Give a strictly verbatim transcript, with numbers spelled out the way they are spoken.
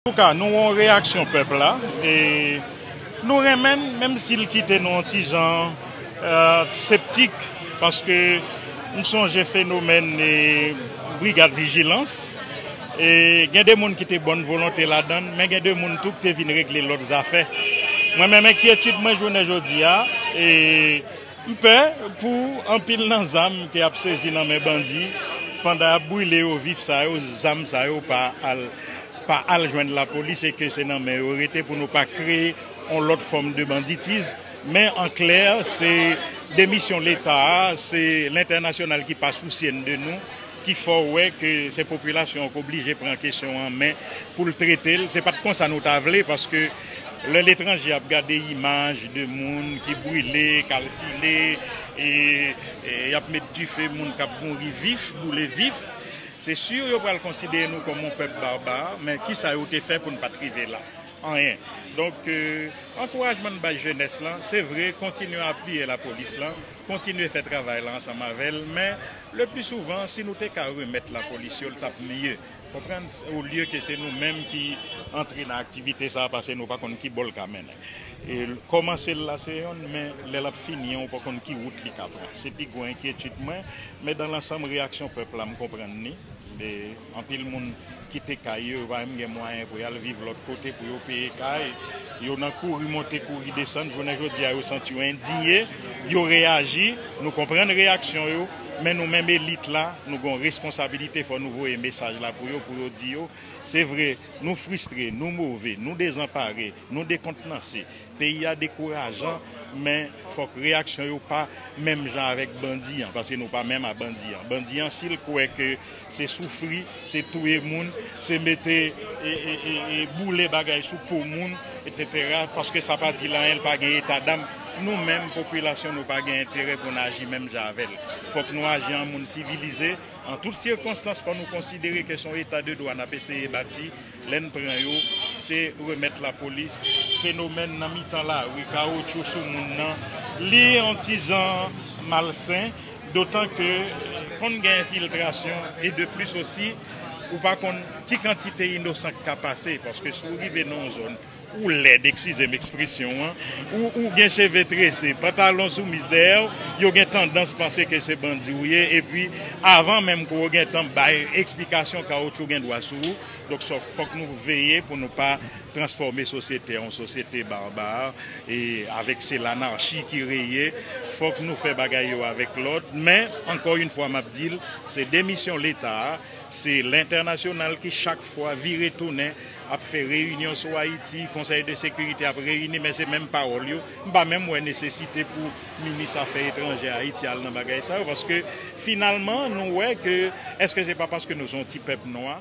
Antouka, nou wè yon reyaksyon pèp la, e nou renmen l, menm si l kite nou yon ti jan, e, septik, paske m sonje fenomèn, e, brigad vijilans, e gen de moun ki te bòn volonte ladan l, men gen de moun tou ki te vin regle lòt zafè. Mwen menm, enkyetid mwen jounen jodi a, e m pè pou anpil nan zam ke y ap sezi nan men bandi, pandan y ap brile yo vif sa yo, zam sa yo pa al, pa al jwenn lapolis e ke se nan men yo rete pou nou pa kreye yon lòt fòm de banditis. Men an klè, se demisyon Leta a, se lentènasyonal ki pa sousye n de nou, ki fè w wè ke se popilasyon an k oblije pran kesyon an men pou l trete l. Se pa t konsa nou ta vle, paske lè letranje ap gade imaj de moun ki brile, kalsine, e, e y ap met dife, moun k ap mouri vif, boule vif, se si yo pral konsidere nou kòm yon pèp baba, men kisa yo te fè pou n pa t rive la? Anyen. Donk, e, ankourajman n bay jenès lan, se vre, kontinye apiye lapolis lan, kontinye fè travay la ansanm avè l, men le pli souvan, si nou te ka remèt lapolis yo, l t ap mye. Konprann? Olye ke se nou menm ki antre nan aktivite sa a, paske nou pa konn ki bò l ka mennen. E l, kòmanse l la se yonn, men lè l ap fini an, ou pa konn ki wout li ka pran. Se pi gwo enkyetid mwen, men dan lansanm, reyaksyon pèp la, m konprann li. E anpil moun kite kay yo, yo pa menm gen mwayen pou y al viv lòt kote pou yo peye kay. Yo nan kouri monte, kouri desann. Jounen jodi a, yo santi yo endiye, yo reyaji. Nou konprann reyaksyon yo, men nou menm elit la, nou gen yon responsabilite, fò nou voye mesaj la pou yo, pou yo di yo, se vre, nou fristre, nou move, nou dezanpare, nou dekontnanse. Peyi a dekourajan, men fòk reyaksyon yo pa menm jan avèk bandi an, paske nou pa menm a bandi an. Bandi an, si l kwè ke se soufri, se touye moun, se mete, e, e, e, e boule bagay sou po moun, etsetera, paske sa pa di l anyen, l pa gen eta dam. Nou menm, popilasyon, nou pa gen enterè pou n aji menm jan avè l. Fòk nou aji an moun sivilize. An tout sikonstans, fò nou konsidere ke se yon eta de dwa n ap eseye bati. Lè n pran yo, se remèt lapolis. Fenomèn nan mitan lari, kawotchou sou moun nan, li yon ti jan malsen, dotan ke konn gen enfiltrasyon, e de plis osi, ou pa konn ki kantite inosan k ka pase, paske si w rive nan yon zòn, ou lèd, eskize m ekspresyon an, ou, ou gen cheve trese, pantalon sou mis dèyè w, yo gen tandans panse ke se bandi w ye, epi avan menm ke w gentan bay eksplikasyon, kawotchou gen dwa sou ou. Donk, fòk, fòk nou veye pou nou pa transfòme sosyete an, yon sosyete baba, e avèk se lanachi ki reye. Fòk nou fè bagay yo avèk lòd. Men, ankò yon fwa, m ap di l, se demisyon Leta a, se lentènasyonal ki chak fwa vire tounen ap fè reyinyon sou Ayiti, Konsèy de Sekirite ap reyini, men se menm pawòl yo. M pa menm wè nesesite pou minis afè etranjè Ayiti al nan bagay sa yo, paske finalman, nou wè ke, èske se pa paske nou se yon ti pèp nwa?